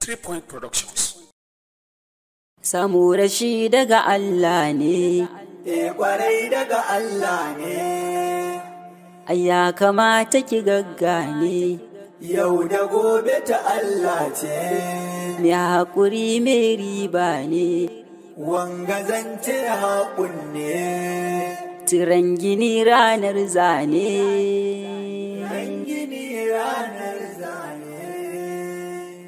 Three Point Productions. Samu rashi daga Allah ne. E kwarai daga Allah ne. Ai ya kamata ki gaggane. Yau da gobe ta Allah ce. Mai haƙuri mai riba ne. Wanga zance haƙun ne. Tiran gini ranar zane. Tiran gini ranar zane.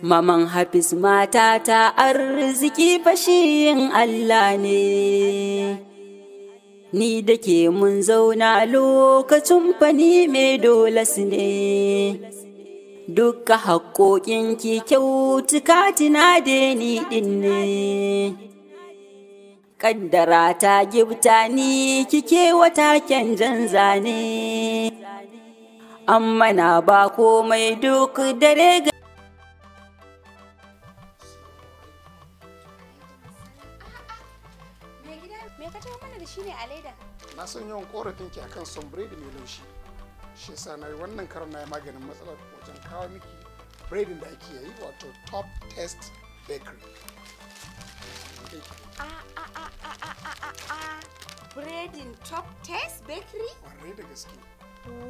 Maman Hafiz mata ta arziki fashin Allah ne. Ni da ke mun zauna lokacin fani mai dolas ne. Dukka haƙoƙinki kyautuka tuna da ni ɗin ne. Ƙaddara ta gibta ni kike wata kyan zane. Amma na ba komai duk dare ga Me ka taho mana da shi ne a leda? Na san yawan korafin ki akan son biredi mai laushi. Shi yasa na yi wannan karon na yi maganin matsalar wajen kawo miki biredin da ake yi wato Top Taste Bakery. A a a a a a a a Biredin Top Taste Bakery? Kwarai da gaske.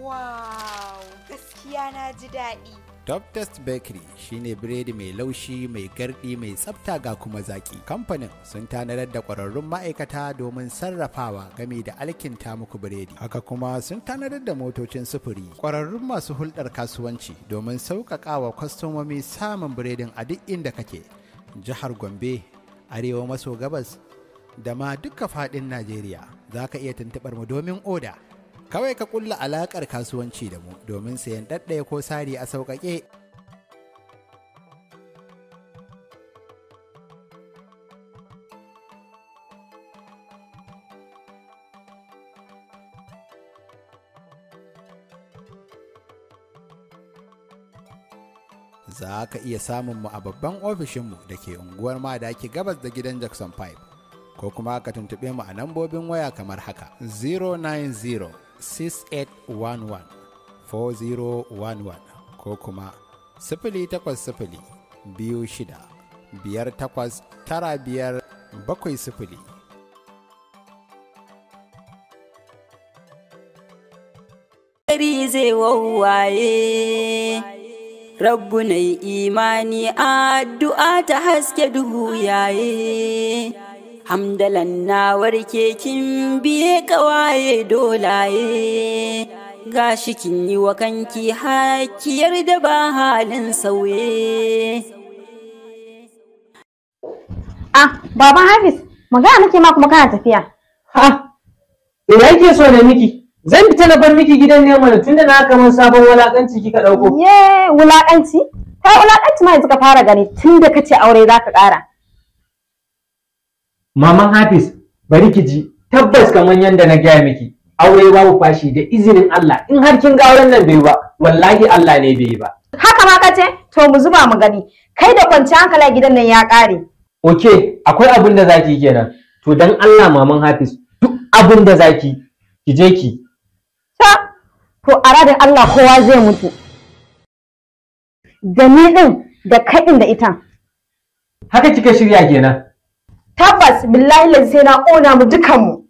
Wow, gaskiya na ji daɗi. Top Taste Bakery shine biredi mai laushi, mai gardi, mai tsafta ga kuma zaki. Kamfanin sun tanadar da ƙwararrun ma'aikata domin sarrafawa game da alkinta muku biredi. Haka kuma sun tanadar da motocin sufuri, ƙwararrun masu hulɗar kasuwanci domin sauƙaƙawa kwastomomi samun biredin a duk inda kake. Jihar Gombe, Arewa maso gabas da ma duka faɗin Najeriya za ka iya tuntuɓar mu domin oda. Kawai ka kulla alakar kasuwanci da mu domin sayan ɗaɗɗaya ko sari a sauƙaƙe. Za ka iya samun mu a babban ofishinmu da ke unguwar Madaki gabas da gidan Jackson 5 ko kuma ka tuntuɓe mu a nambobin waya kamar haka 090 6811 4011 ko kuma 080 26 58 95 70. Gari zai wawwaye. Rabbu na imani addu'a ta haske duhu yaye. Hamdalan na warke kin biye kawaye dolaye. Gashi kin yi wa kanki hakiyar da ba halin sauye. Ah, baban Hafiz, magana nake ma kuma kana tafiya. Ha, ina yake so da miki? Zan fita na bar miki gidan ne mana tunda na kamar sabon wulakanci kika dauko. Ye, wulakanci? Kai wulakanci ma yanzu ka fara gani tunda kace aure zaka ƙara. Maman Hafiz, bari ki ji, tabbas kamar yanda na gaya miki, aure babu fashi da izinin Allah. In har kin ga auren nan bai ba, wallahi Allah ne bai ba. Haka ma kace? To mu zuba mu gani. Kai da kwanciyar hankali a gidan nan ya ƙare. Okay, akwai abin da zaki yi kenan. To dan Allah Maman Hafiz, duk abin da zaki ki je ki. Ta, to a radin Allah kowa zai mutu. Da ni din da kai din da ita. Haka kika shirya kenan. Tabbas billahi lazi sai na ƙona mu dukanmu.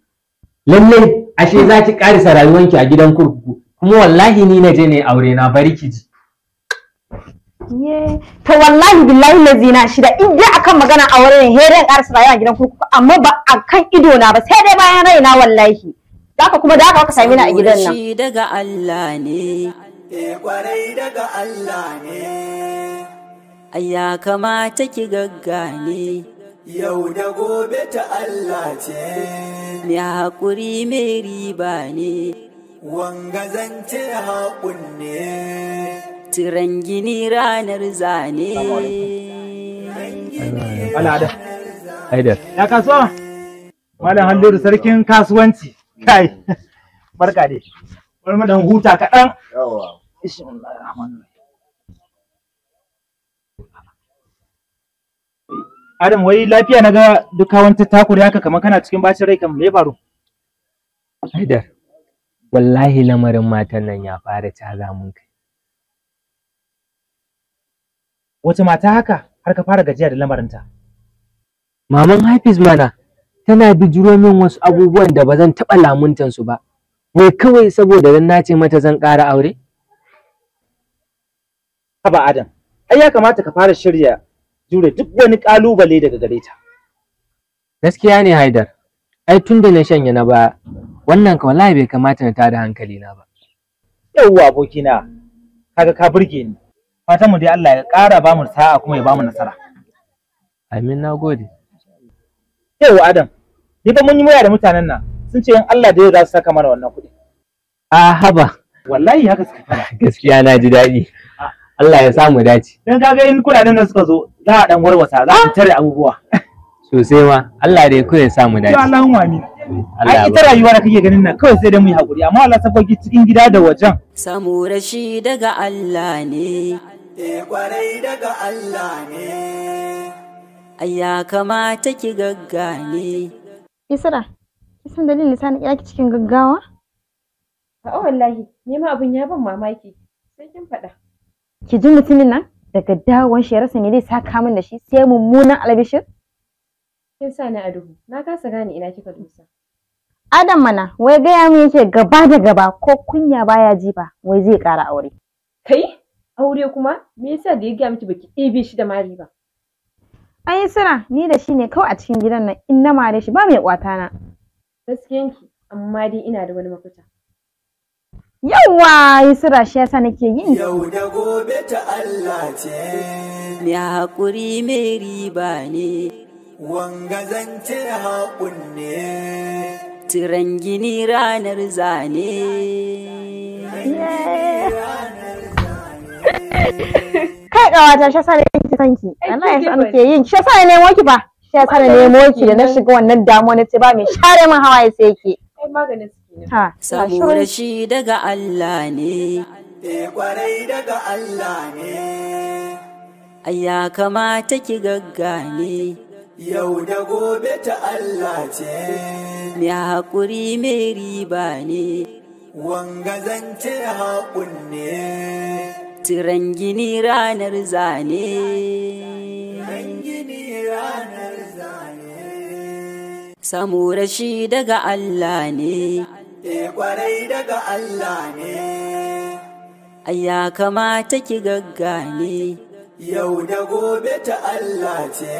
Lallai ashe za ki ƙarisa rayuwanki a gidan kurkuku kuma wallahi ni na je ne aure na bari ki ji. Ye, to wallahi billahi lazi na shida in dai akan magana aure ne he dai in ƙarasa rayuwa a gidan kurkuku amma ba akan ido na ba sai dai bayan raina wallahi. Daka kuma da haka ka same ni a gidan nan. Shi daga Allah ne. E kwarai daga Allah ne. Ai ya kamata ki gaggane. Yau da gobe ta Allah ce. Mai haƙuri mai riba ne. Wanga zance haƙun ne. Tiran gini ranar zane. Al'ada. Haidar. Ya kasuwa? Malam Halliru sarkin kasuwanci. Kai. Barka dai. Bari mu dan huta kaɗan. Yawwa. Bismillahirrahmanirrahim. Adam wai lafiya naga duk hawan takure haka kamar kana cikin bacin rai kam me ya faru? Haidar. Wallahi lamarin matan nan ya fara caza mun kai. Wace mata haka? Har ka fara gajiya da lamarinta. Maman Hafiz mana tana bijiro min wasu abubuwan da ba zan taɓa lamuntan su ba. Wai kawai saboda dan nace mata zan ƙara aure? Haba Adam, ai ya kamata ka fara shirya jure duk wani ƙalubale daga gare ta. Gaskiya ne Haidar. Ai tun da na shanye na baya, wannan ka wallahi bai kamata na tada hankali na ba. Yawwa abokina, kaga ka burge ni. Fatan mu dai Allah ya ƙara ba mu sa'a kuma ya ba mu nasara. Amin, na gode. Yawwa Adam, ni fa mun yi waya da mutanen nan, sun ce in Allah da yau za su saka mana wannan kuɗi. A haba. Wallahi haka suka fara. Gaskiya na ji daɗi. Allah ya samu dace. Dan kaga in kuɗaɗen nan suka zo, za a ɗan warwasa, za a tare abubuwa. Sosai ma, Allah dai kawai ya samu dace. Ya Allahumma amin. Ai ita rayuwa da kake ganin nan kawai sai dai mu yi hakuri, amma Allah sabbogi cikin gida da wajen. Samu rashi daga Allah ne. Eh kwarai daga Allah ne. Ai ya kamata ki gaggane. Isra, kisan dalilin sa na ki cikin gaggawa? A'a wallahi, ni ma abun ya ban mamaki. Sai kin faɗa. Ki ji mutumin nan daga dawon shi ya rasa me zai saka min da shi sai mummunan albishir. Kin sa ni a duhu, na kasa gane ina kika dosa. Adam mana, wai gaya min yake gaba da gaba ko kunya baya ji ba, wai zai ƙara aure. Kai, aure kuma? Me yasa da ya gaya miki baki ɗebe shi da mari ba? Ai Isra, ni da shi ne kawai a cikin gidan nan in na mare shi ba mai ƙwata na. Gaskiyanki, amma dai ina da wani mafita. Yawwa, Yusra shi yasa nake yin. Yau da gobe ta Allah ce. Mai haƙuri mai riba ne. Wanga zance haƙun ne. Tiran gini ranar zane. Kai ƙawata shi yasa nake son ki. Allah ya sa nake yin. Shi yasa na nemo ki fa. Shi yasa na nemo ki da na shiga wannan damuwa na ce ba mai share min hawaye sai ke. Ai maganin su kenan. Ha. Samu rashi daga Allah ne. Eh kwarai daga Allah ne. Ai ya kamata ki gaggane. Yau da gobe ta Allah ce. Mai haƙuri mai riba ne. Wanga zance haƙun ne. Tiran gini ranar zane. Gini ranar zane. Samu rashi daga Allah ne. Eh kwarai daga Allah ne. Ai ya kamata ki gaggane. Yau da gobe ta Allah ce.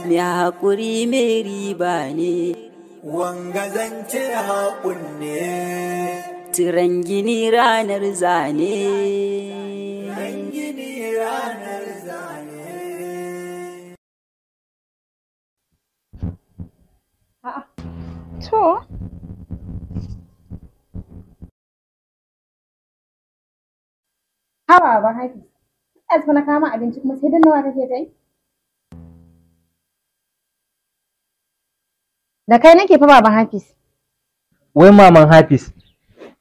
Mai haƙuri mai riba ne. Wanga zance haƙun ne. Tiran gini ranar zane. Gini ranar zane. To. Haba ba Hafiz. Yanzu na kama abinci kuma sai dannawa kake ta yi? Da kai nake fa baban Hafiz. Wai maman Hafiz,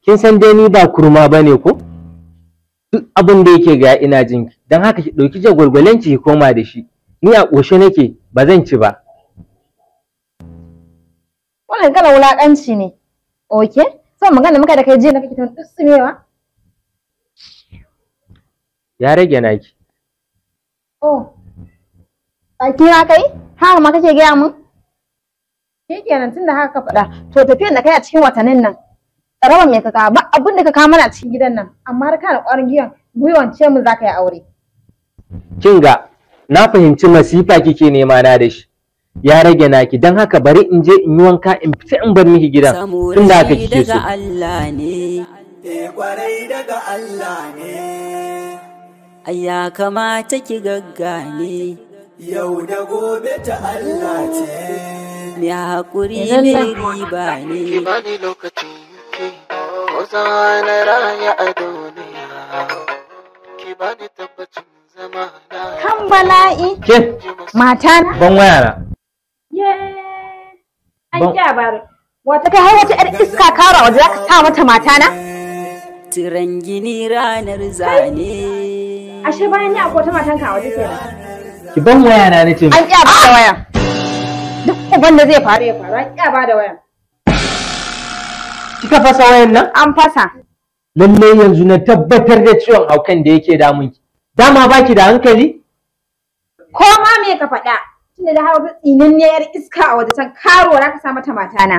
kin san dai ni ba kurma bane ko? Duk abin da yake ga ina jin ki, don haka ki ɗauki jagwalgwalen ki koma da shi. Ni a ƙoshe nake, ba zan ci ba. Wannan kalan wulaƙanci ne. Oke? Sai magana muka da kai jiya na kake ta tsumewa. Ya rage naki. Oh. Baki na kai? Haka ma kake gaya mun? Shikenan tunda haka ka faɗa, to tafiyan da kai a cikin watannin nan, tsaraban me ka kawo ba abin da ka kawo mana a cikin gidan nan, amma har kana ƙwarin gwiwan ce mun za ka yi aure. Kin ga, na fahimci masifa kike nema na da shi. Ya rage naki, don haka bari in je in yi wanka in fita in bar miki gidan. Samu Tunda haka rashi kike so. daga Allah ne. Eh kwarai daga Allah ne. Ai ya kamata ki gaggane. Yau da gobe ta Allah ce. Mai haƙuri mai riba ne. Ki bani lokacin ki, ko na raya a duniya. Ki bani tabbacin zama na. Kan bala'i. Ke, Mata na. ban waya na. An Ban- ƙi bara. Wata kai har wata 'yar iska kara waje za ka sa mata mata na? Tiran gini ranar zane. Ashe bayan ni akwai wata matanka a waje kenan. Ki ban waya na nace. An ƙi ba da waya. Duk uban da zai faru ya faru, an ƙi ba da waya. Kika fasa wayan nan? An fasa. Lallai yanzu na tabbatar da ciwon haukan da yake damun ki. Dama baki da hankali? Ko me ka faɗa. Tunda da hawa tsinanniyar iska a waje can karo na ka sa mata matana.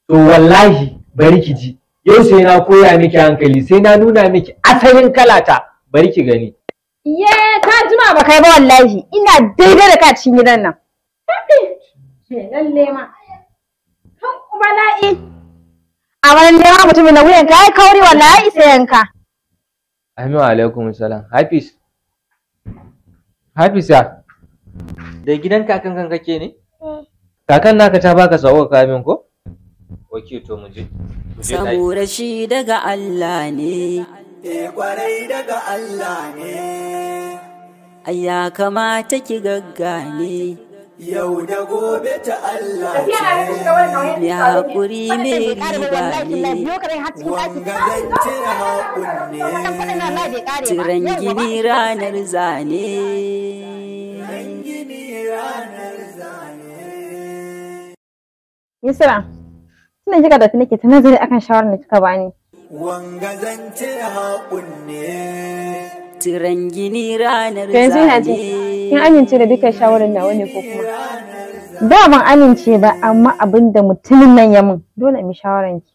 To wallahi bari ki ji. Yau sai na koya miki hankali, sai na nuna miki asalin kalata. Bari ki gani. Ye, ka jima ba kai ba wallahi. Ina daidai da ka cikin gidan nan. Ke lalle ma. Kan bala'i. A wani nema mutumin na wuyan ka ai kauri wallahi isa yanka. Amin wa alaikum salam. Hafiz. Hafiza. Da gidan kakan kan kake ne? Kakan naka ta baka sako ka min ko? Okay, to mu je. Mu je ɗaki. Saboda shi daga Allah ne. Eh kwarai daga Allah ne. Ai ya kamata ki gaggane. Yau da gobe ta Allah Tafiya na ce. shiga wani kauye. Mai haƙuri mai riba ne. Wanga zance haƙun ne. Tiran gini ranar zane. Gini ranar zane. Yusra, tunda kika tafi nake ta nazari akan shawarar da kika bani. Wanga zance haƙun ne. Tiran gini ranar To yanzu ina ji, zane. kin amince da dukkan shawarar nawa ne ko kuma? Da ban amince ba amma abin da mutumin nan ya mun dole in bi shawaran ki.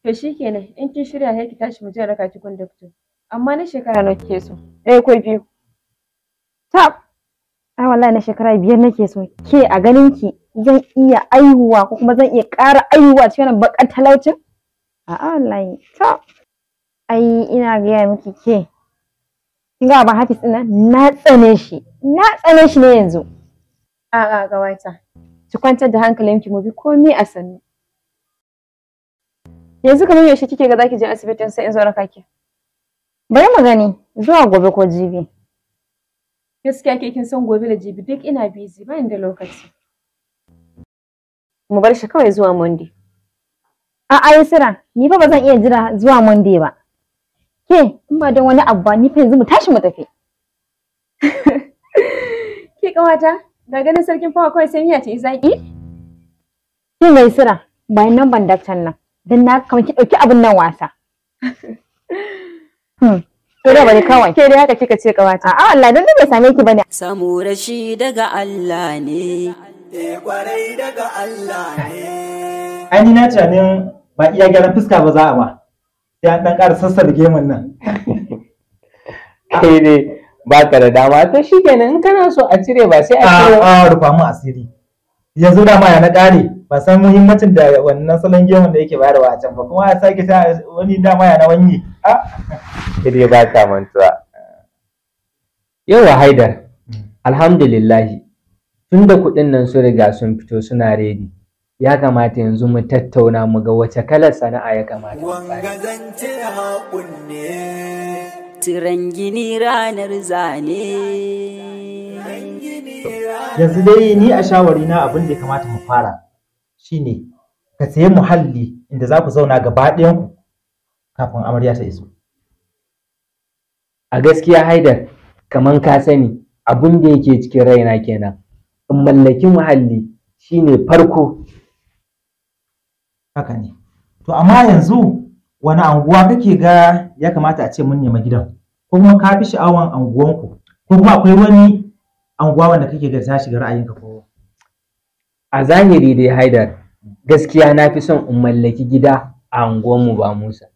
To shikenan, in kin shirya sai ki tashi mu je raka ki gun doctor. Amma na shekara nawa kike so? Ɗaya ko biyu? Tab. Ai wallahi na shekara 5 nake so. Ke a ganin ki zan iya aihuwa ko kuma zan iya ƙara aihuwa cikin wannan baƙar talaucin? A'a wallahi. Tab. Ai ina gaya miki ke. Kin ga ban Hafiz ɗin nan na tsane shi. Na tsane shi ne yanzu. A'a gawata. Ki kwantar da hankalinki mu bi komai a sannu. Yanzu kamar yaushe kike ga zaki je asibitin sai in zo raka ki? Bari mu gani zuwa gobe ko jibi. Gaskiya ke kin san gobe da jibi duk ina busy ba ni da lokaci. Mu bar shi kawai zuwa Monday. A'a Yusra, ni fa ba zan iya jira zuwa Monday ba. Ke, in ba don wani abu ba, ni fa yanzu mu tashi mu tafi. Ke kawata, ga ganin sarkin fawa kawai sai miya ta yi zaki? Ke mai Yusra, bayan nan ban daktan nan. Dan na kamar ki ɗauki abin nan wasa. To da bari kawai. Ke dai haka kika ce kawata. A'a wallahi don bai same ki bane. Saboda shi daga Allah ne. Eh kwarai daga Allah ne. Ai ni na tunanin ba iya gyaran fuska ba za a ma. Sai an dan ƙara sassaba gemun nan. Kai dai baka da dama to shikenan in kana so a cire ba sai a cire ba. A rufa mu asiri. Yanzu dama ya na ƙare ba san muhimmancin da wannan salon gemun da yake bayarwa a can ba kuma a sake sa wani dama ya na wani. A Kai dai ba ka mantuwa. Yawa Haidar, alhamdulillahi tunda kuɗin nan sun riga sun fito suna redi. Ya kamata yanzu mu tattauna mu ga wace kalar sana'a ya kamata mu fara. Wanga zance haƙun ne. Tiran gini ranar zane. Yanzu dai ni a shawari na abin da ya kamata mu fara shine ka sayi muhalli inda za ku zauna gaba ɗayan ku kafin amarya ta iso. A gaskiya Haidar, kaman ka sani abin da yake cikin raina kenan. In mallaki muhalli shine farko. Haka ne. To amma yanzu wani anguwa kake ga ya kamata a ce mun nema gidan? Ko kuma ka fi sha'awan anguwanku? Ko kuma akwai wani anguwa wanda kake ga ta shiga ra'ayinka ko? A zahiri dai Haidar, gaskiya na fi son in mallaki gida a unguwarmu ba Musa.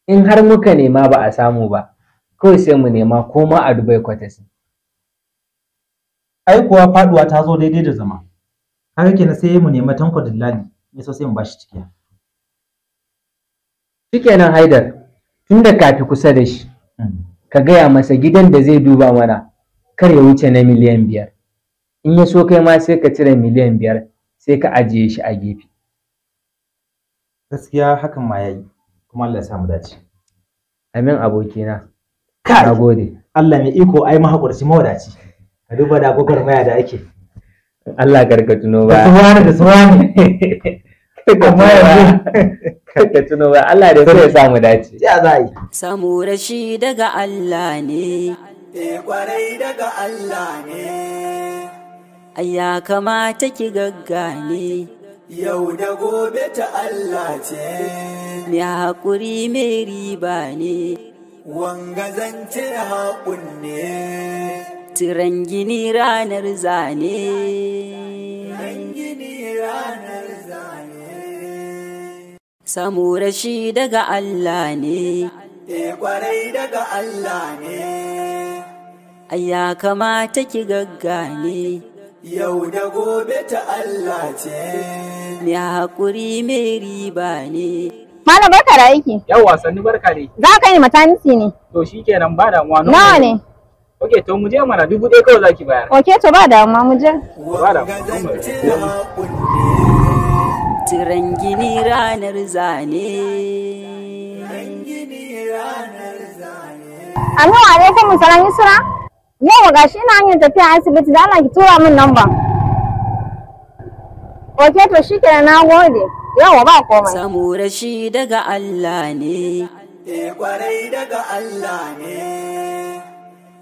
In har muka nema ba a samu ba, kawai sai mu nema ko ma a Dubai Quarters. Ai kuwa faduwa ta zo daidai da zama. Kaga kenan sai mu nema Tanko Dillali, ne so sai mu bashi cikiya. Shikenan Haidar, tunda ka fi kusa da shi, ka gaya masa gidan da zai duba mana kar ya wuce na miliyan 5. In ya so kai ma sai ka cire miliyan 5 sai ka ajiye shi a gefe. Gaskiya hakan ma yayi, kuma Allah ya sa mu dace. Amin abokina. Kai! Na gode. Allah mai iko ai mahaƙurci mawadaci. Ka duba da gwagwarmaya da ake. Allah kar ka tuno Da ba. su wani da su wani. Amma yanzu kar ka tuno ba. Allah dai sai ya sa mu dace. Ya za a yi. Saboda shi daga Allah ne. Eh kwarai daga Allah ne. Ai ya kamata ki gaggane. Yau da gobe ta Allah ce. Mai haƙuri mai riba ne. Wanga zance haƙun ne. Tiran gini ranar zane. Samu rashi daga Allah ne. E kwarai daga Allah ne. Ai ya kamata ki gaggane. Yau da gobe ta Allah ce. Mai haƙuri mai riba ne. Malam barka da aiki. Yawwa sannu barka ne. Za ka yi maternity ne. To shikenan ba damuwa. Nawa ne? Ok to mu je mana 1000 kawai zaki bayar. Ok to ba damuwa mu je. Ba damuwa. Tiran gini ranar zane. Amin wa alaikum salam Yusra. Yau gashi ina hanyar tafiya asibiti da Allah ki tura min namba. Ok to shikenan na gode. Yauwa ba komai. Samu rashi daga Allah ne. E kwarai daga Allah ne.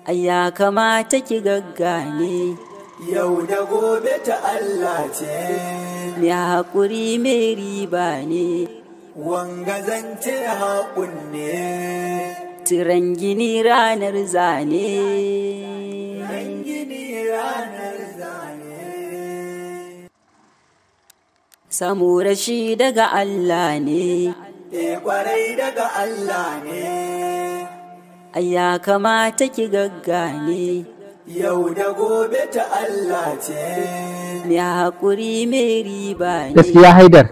Ai ya kamata ki gaggane. Yau da gobe ta Allah ce. Mai haƙuri mai riba ne. Wanga zance haƙun ne. Tiran gini ranar zane. Samu rashi daga Allah ne. E kwarai daga Allah ne. Ai ya kamata ki gaggane. Yau da gobe ta Allah ce. Mai haƙuri mai riba ne. Gaskiya Haidar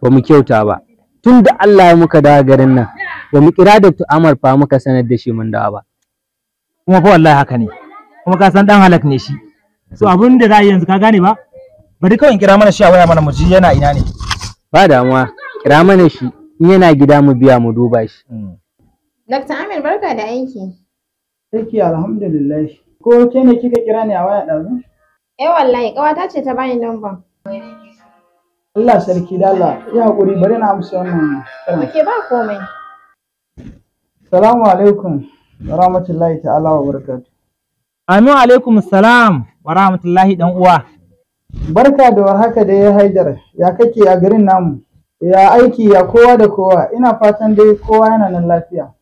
ba mu kyauta ba. Tun da Allah ya muka dawo garin nan ba mu kira Dr. Amar fa muka sanar da shi mun dawo ba. Kuma fa wallahi haka ne. Kuma ka san dan halak ne shi. So abin da za a yi yanzu ka gane ba? Bari kawai in kira mana shi a waya mana mu ji yana ina ne. Ba damuwa, kira mana shi in yana gida mu biya mu duba shi. Dr. Amir barka da aiki. Aiki alhamdulillah. Ko ke ne kika kira ni a waya ɗazu? Eh wallahi ƙawata ce ta bani number. Allah sarki da Allah ya haƙuri bari na amsa wannan kiran. Ok ba komai. Salamu alaikum wa rahmatullahi ta'ala wa barakatuh. Amin alaikum salam wa rahmatullahi dan uwa. Barka da warhaka da ya Haidar, ya kake a garin namu? Ya aiki ya kowa da kowa, ina fatan dai kowa yana nan lafiya.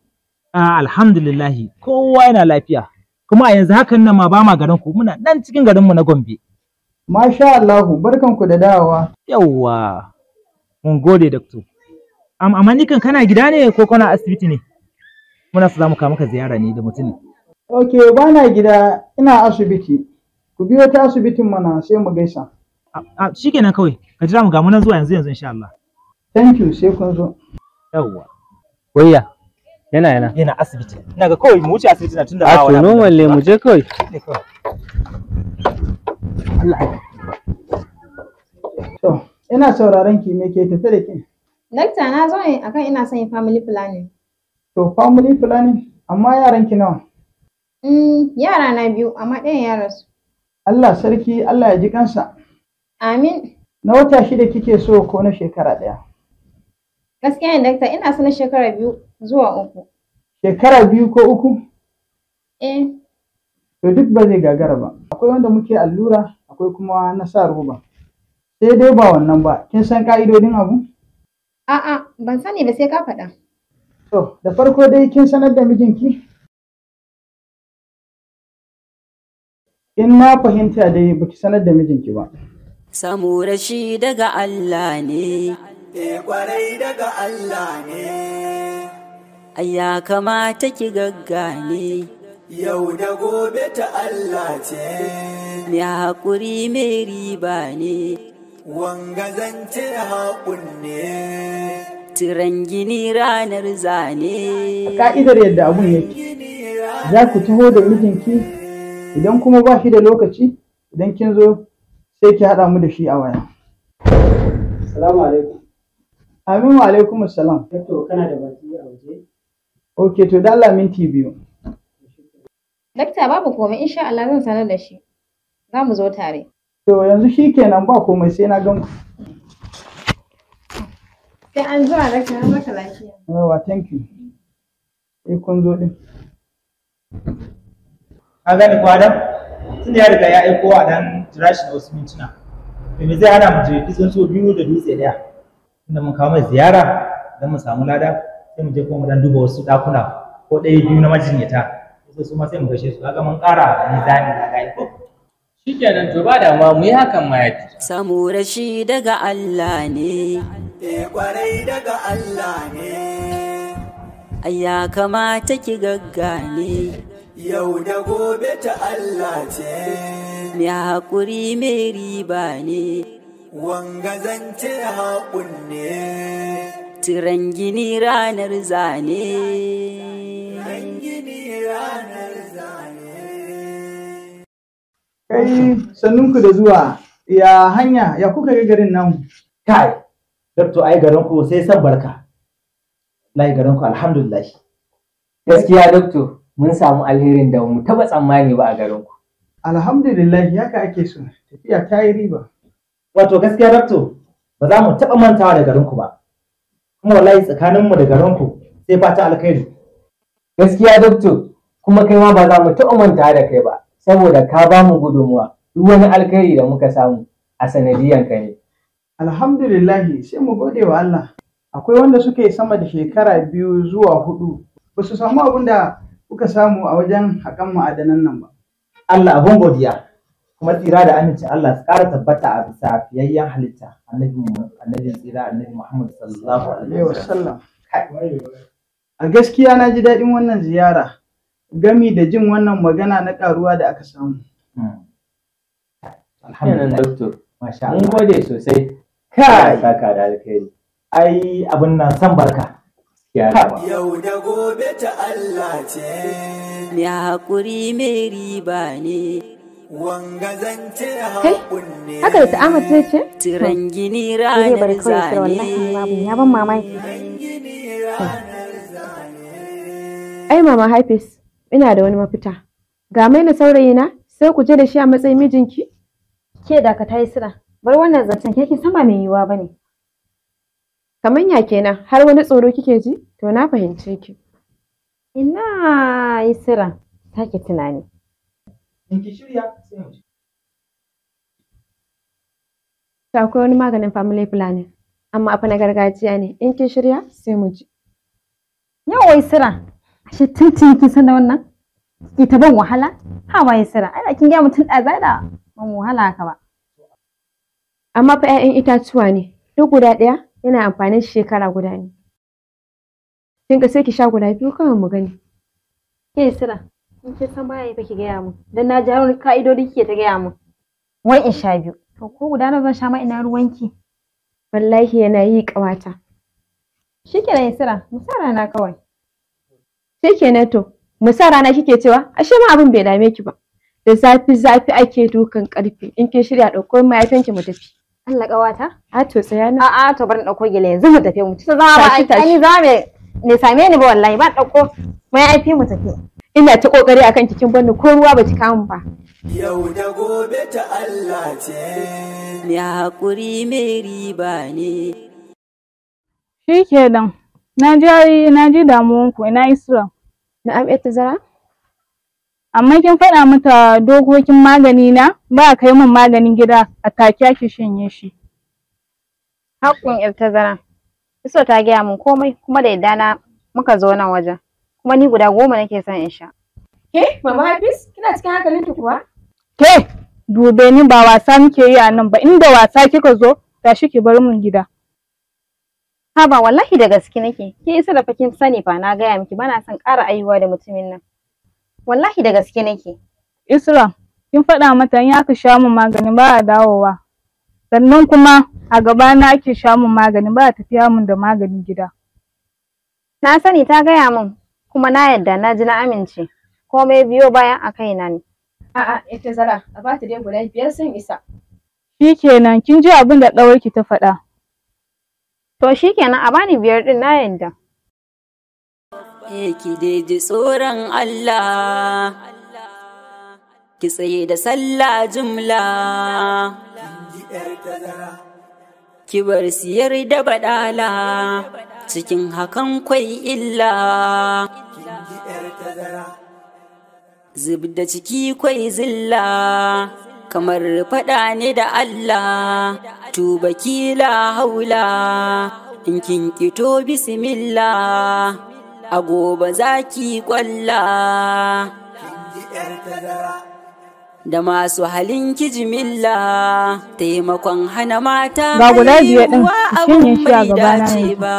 Ah, alhamdulillahi kowa yana lafiya. Kuma a yanzu hakan nan ma ba ma garin ku muna nan cikin garinmu na Gombe. Masha Allahu, barkanku da dawowa. Yawwa. Mun gode doctor. Amma ni kan kana gida ne ko kana asibiti ne? Muna so za mu kawo maka ziyara ne da mutum. Ok, ba na gida, ina asibiti. Ku biyo ta asibitin mana sai mu gaisa. Shikenan kawai, ka jira mu ga mu nan zuwa yanzu yanzu insha Allah. Thank you, sai kun zo. Yawwa. Wayya, yana yana. Yana asibiti. Ina ga kawai mu wuce asibiti na tunda A to normal ne mu je kawai. Ne kawai. Allah. To, ina sauraron ki me ke tafe da ke? Dakta na zo ne akan ina son yin family planning. To, family planning, amma yaran ki nawa? Yara na biyu amma ɗayan ya rasu. Allah sarki, Allah ya ji kansa. Amin. Na wata 6 kike so ko na shekara 1? Gaskiya ne dakta ina son na shekara 2 zuwa 3. Shekara 2 ko 3? Eh. To duk ba zai gagara ba. Akwai wanda muke allura, akwai kuma na sa roba. Sai dai ba wannan ba, kin san ka'idodin abu? A'a, ban sani ba sai ka faɗa. To, da farko dai kin sanar da mijinki? In na fahimta dai baki sanar da mijinki ba. Samu rashi daga Allah ne. E kwarai daga Allah ne. Ai ya kamata ki gaggane. Yau da gobe ta Allah ce. Mai haƙuri mai riba ne. Wanga zance haƙun ne. Tiran gini ranar zane. Ka'idar yadda abun yake. Za ku taho da mijinki idan kuma ba shi da lokaci idan kin zo sai ki haɗa mu da shi a waya. Salamu alaikum. Amin wa alaikum salam. Doctor kana da baki a waje? Ok to da Allah minti 2. Dakta babu komai insha Allah zan sanar da shi. Za mu zo tare. To yanzu shi kenan ba komai sai na gan ku. Sai an zuwa dakta na baka lafiya. Yawa thank you. Sai kun zo din. Ka gane ko Adam? Tunda ya riga ya aiko a dan jira shi na wasu mintuna. To me zai hana mu je tsuntsu biyu da dutse ɗaya? Tunda mun kawo mai ziyara don mu samu lada sai mu je kuma mu dan duba wasu ɗakuna ko ɗaya biyu na majinyata. Su ma sai mu gaishe su, kaga mun ƙara mizani na ga ko. Shikenan, to ba damuwa, mu yi hakan ma yafi. Samu rashi daga Allah ne. Eh, kwarai daga Allah ne. Ai ya kamata ki gaggane. Yau da gobe ta Allah ce. Mai haƙuri mai riba ne. Wanga zance haƙun ne. Tiran gini ranar zane. Gini ranar zane. Kai, sannunku da zuwa, ya hanya, ya kuka ga garin namu? Kai, doctor, ai garin ku sai san barka. Wallahi garin ku alhamdulillah. Gaskiya doctor, mun samu alherin da mu taɓa tsammani ba a garin ku. Alhamdulillah, haka ake so, tafiya ta yi riba. Wato gaskiya doctor, ba za mu taɓa mantawa da garin ku ba. Kuma wallahi tsakaninmu da garin ku sai fata alkhairi. Gaskiya doctor, kuma kai ma ba za mu taɓa mantawa da kai ba, saboda ka ba mu gudunmuwa, duk wani alkhairi da muka samu a sanadiyan ka ne. Alhamdulillah, sai mu gode wa Allah. Akwai wanda suka yi sama da shekara 2 zuwa 4 ba su samu abin da kuka samu a wajen haƙan ma'adanan nan ba. Allah abun godiya, kuma tsira da amincin Allah su ƙara tabbata a bisa fiyayyen halitta annabi annabin tsira annabi Muhammad sallallahu alaihi wasallam. A gaskiya na ji daɗin wannan ziyara gami da jin wannan magana na ƙaruwa da aka samu. Alhamdulillah doctor. Masha Mun gode sosai. Kai, saka da alkhairi. Ai abun nan san barka. Yau da gobe ta Allah ce. Mai haƙuri mai riba ne. Wanga zance Kai, haƙun ne. haka da Ahmad zai ce? Tiran gini Sai dai bari ranar kawai sir, wallahi zane. babu ya ban mamaki. Ai mama Hafiz, ina da wani mafita. Ga mai na saurayina, sai ku je da shi a matsayin mijinki? Ke da ka tayi sira. Bar wannan zancen, ke kin san ba mai yiwuwa bane. Kaman ya kenan, har wani tsoro kike ji? To na fahimce ki. Ina yi sira, sake tunani. In ki shirya sai mu je. To akwai wani maganin family planning, amma fa na gargajiya ne. In kin shirya sai mu je. Yau wai sira, ashe tuntun kin san da wannan? Ki ta ban wahala? Ha wai sira, ai da kin ga mutum ɗaza da ban wahala haka ba. Amma fa 'ya'yan itatuwa ne, duk guda ɗaya yana amfanin shekara guda ne. Kin ga sai ki sha guda biyu kawai mu gani. Ke sira, in kin san baya yi fa ki gaya mun. Dan na ji har wani ka'idodi kike ta gaya mun. Wai in sha biyu. To ko guda nawa zan sha ma ina ruwanki? Wallahi yana yi ƙawata. Shikenan Yusra, mu sa rana kawai. Shikenan to, mu sa rana kike cewa, ashe ma abin bai dame ki ba. Da zafi zafi ake dukan ƙarfe, in kin shirya ɗauko mayafinki mu tafi. Allah ƙawata? A to tsaya na. A'a to bari in ɗauko gele yanzu mu tafi mu ci ta zama ba Tashi, tashi. ai ni zama bai same ni ba wallahi ba ɗauko mayafi mu tafi. Ina ta ƙoƙari akan kikin banni ko ruwa baki kamun ba. Yau da gobe ta Allah ce. Mai haƙuri mai riba ne. Shi kenan. Na ji na ji damuwanku, ina Isra. Na'am yar tazara. Amma kin faɗa mata dokokin magani na ba a kai min maganin gida, a take ake shanye shi. Haƙƙin yar tazara. Isra ta gaya min komai kuma da yadda na muka zo nan wajen. Kuma ni guda 10 nake son in sha. Ke, Mama Hafiz, kina cikin hankalinki kuwa? Ke, dube ni, ba wasa muke yi a nan ba, inda wasa kika zo, tashi ki bar min gida. Haba wallahi da gaske nake. Ke Isra fa kin sani fa na gaya miki bana son ƙara aihuwa da mutumin nan. Wallahi da gaske nake. Isra, kin faɗa mata in aka sha min magani ba a dawowa. Sannan kuma a gaba na ake sha min magani, ba a tafiya min da maganin gida. Na sani ta gaya min kuma na yadda na ji na amince. Komai biyo bayan a kaina ne. A'a, yar tazara, a bata dai guda 5 sun isa. Shikenan, kin ji abin da ɗawarki ta faɗa. To shikenan a bani 5 ɗin na yadda. Ki dai ji tsoron Allah, ki tsaye da sallah jumla, ki bar siyar da badala, cikin hakan kwai illa. Zub da ciki kwai zilla, kamar faɗa ne da Allah, tuba kila haula, in kin kito bismillah. A gobe za ki kwalla. 'yar tazara. Da masu halin kijimilla taimakon hana mata Ga guda biyar ɗin, haihuwa ki abun cinye shi a bai gabana dace yanzu. ba,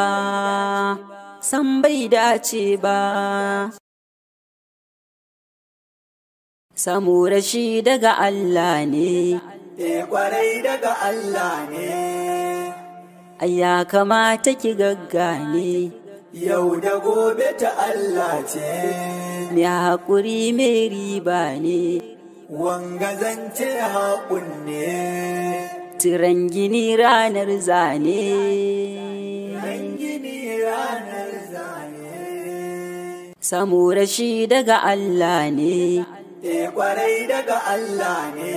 san bai dace ba. Samu rashi daga Allah ne. Eh kwarai daga Allah ne. Ai ya kamata ki gaggane. Yau da gobe ta Allah ce. Mai haƙuri mai riba ne. Wanga zance haƙun ne. Tiran gini ranar zane. Gini ranar zane. Samu rashi daga Allah ne. Eh kwarai daga Allah ne.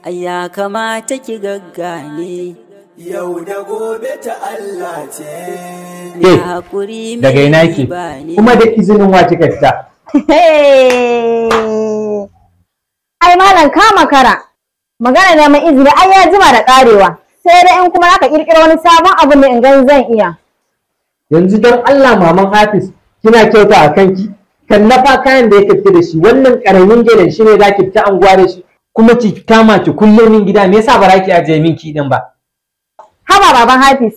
Ai ya kamata ki gaggane. Yau da gobe ta Allah ce. Mai haƙuri mai Daga ina ki? riba ne. Kuma da izinin wa kika fita? Ai malam ka makara. Magana neman izini ai ya jima da karewa. Sai dai in kuma zaka kirkiro wani sabon abu ne in gan zan iya. Yanzu don Allah maman Hafiz kina kyauta a kanki? Kan na fa kayan da ya fita da shi wannan karamin gelen shi ne za ki fita anguwa da shi kuma ki kama ki kulle min gida, me yasa ba za ki ajiye min ki din ba? Haba baban Hafiz.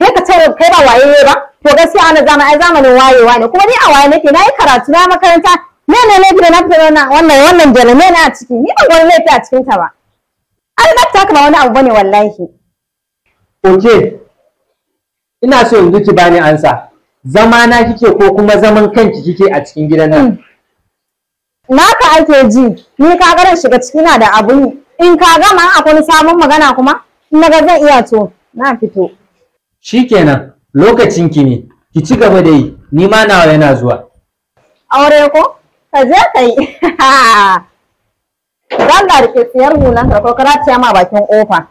Sai ka ce kai ba waye ba? To gaskiya ana zama ai zamanin wayewa ne. Kuma ni a waye nake, na yi karatu na makaranta. Me ne laifi da na fita wannan jale me ne a ciki? Ni ban ga wani laifi a cikin ta ba. Ai na fita ba wani abu bane wallahi. Oke, ina so yanzu ki bani ansa. Zama na kike ko kuma zaman kanki kike a cikin gidan nan? Naka ake ji, ni ka ga shiga ciki na da abun yi. In ka gama akwai wani sabon magana kuma, in naga zan iya to na fito. Shikenan, lokacin ki ne. Ki ci gaba da yi, ni ma nawa yana zuwa. Aure ko? Ka je ka yi. Zan da rike tsiyar hulan ka ko karatiya ma bakin kofa.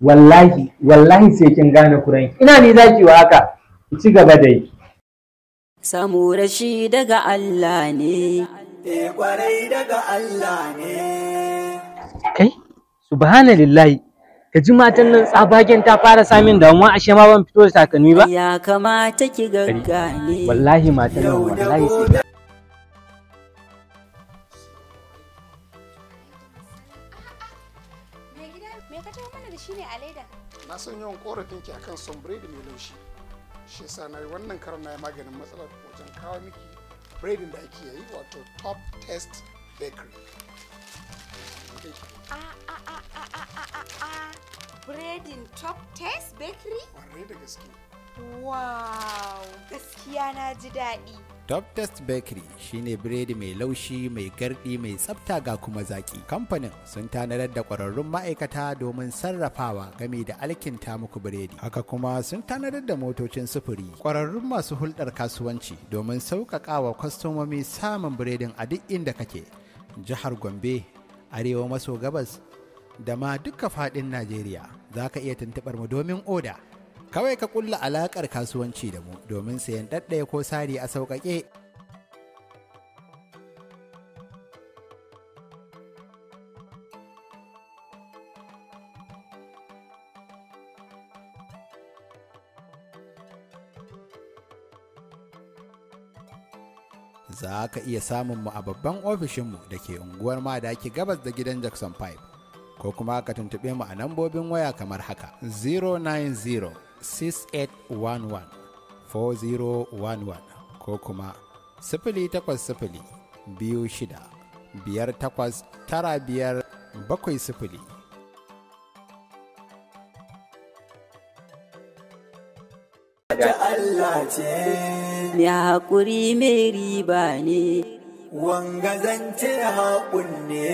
Wallahi, wallahi sai kin gane kuranki. Ina ni zaki wa haka? Ki ci gaba da yi. Samu rashi daga Allah ne. Eh kwarai daga Allah ne. Kai, subhanallahi. Ka ji matan nan tsabagen ta fara samun damuwa, ashe ma ban fito da takalmi ba? Ya kamata ki gaggane. Wallahi matan nan wallahi sai Mai gida, me ka taho mana da shi ne a leda? Na san yawan korafin ki akan son biredi mai laushi. Shi yasa na yi wannan karon na yi maganin matsalar wajen kawo miki biredin da ake yi wato Top Test Bakery. A a a a a a a a. Biredin Top Taste Bakery? Kwarai da gaske. Wow, gaskiya na ji daɗi. Top Test Bakery shine biredi mai laushi, mai gardi, mai tsafta ga kuma zaki. Kamfanin sun tanadar da ƙwararrun ma'aikata domin sarrafawa game da alkinta muku biredi. Haka kuma sun tanadar da motocin sufuri, ƙwararrun masu hulɗar kasuwanci domin sauƙaƙawa kwastomomi samun biredin a duk inda kake. Jihar Gombe, Arewa maso gabas da ma duka faɗin Najeriya. Za ka iya tuntuɓar mu domin oda. Kawai ka kulla alakar kasuwanci da mu domin sayan ɗaɗɗaya ko sari a sauƙaƙe. Za ka iya samun mu a babban ofishinmu da ke unguwar Madaki gabas da gidan Jackson 5 ko kuma ka tuntuɓe mu a nambobin waya kamar haka: 090 6811 4011 ko kuma 080 26 58 95 70. Ta Allah ce. Mai haƙuri mai riba ne. Wanga zance haƙun ne.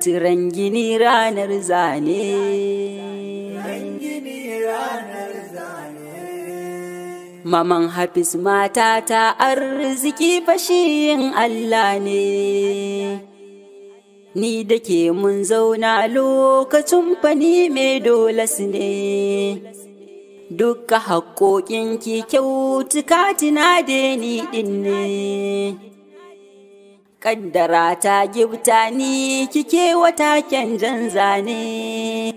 Tiran gini ranar zane. Gini ranar zane. Maman Hafiz mata ta arziki fashin Allah ne. Ni da ke mun zauna lokacin fani mai dolas ne. Dukka haƙoƙinki kyautuka tina da ni ɗin ne. Ƙaddara ta gibta ni kike wata kyan jan zane.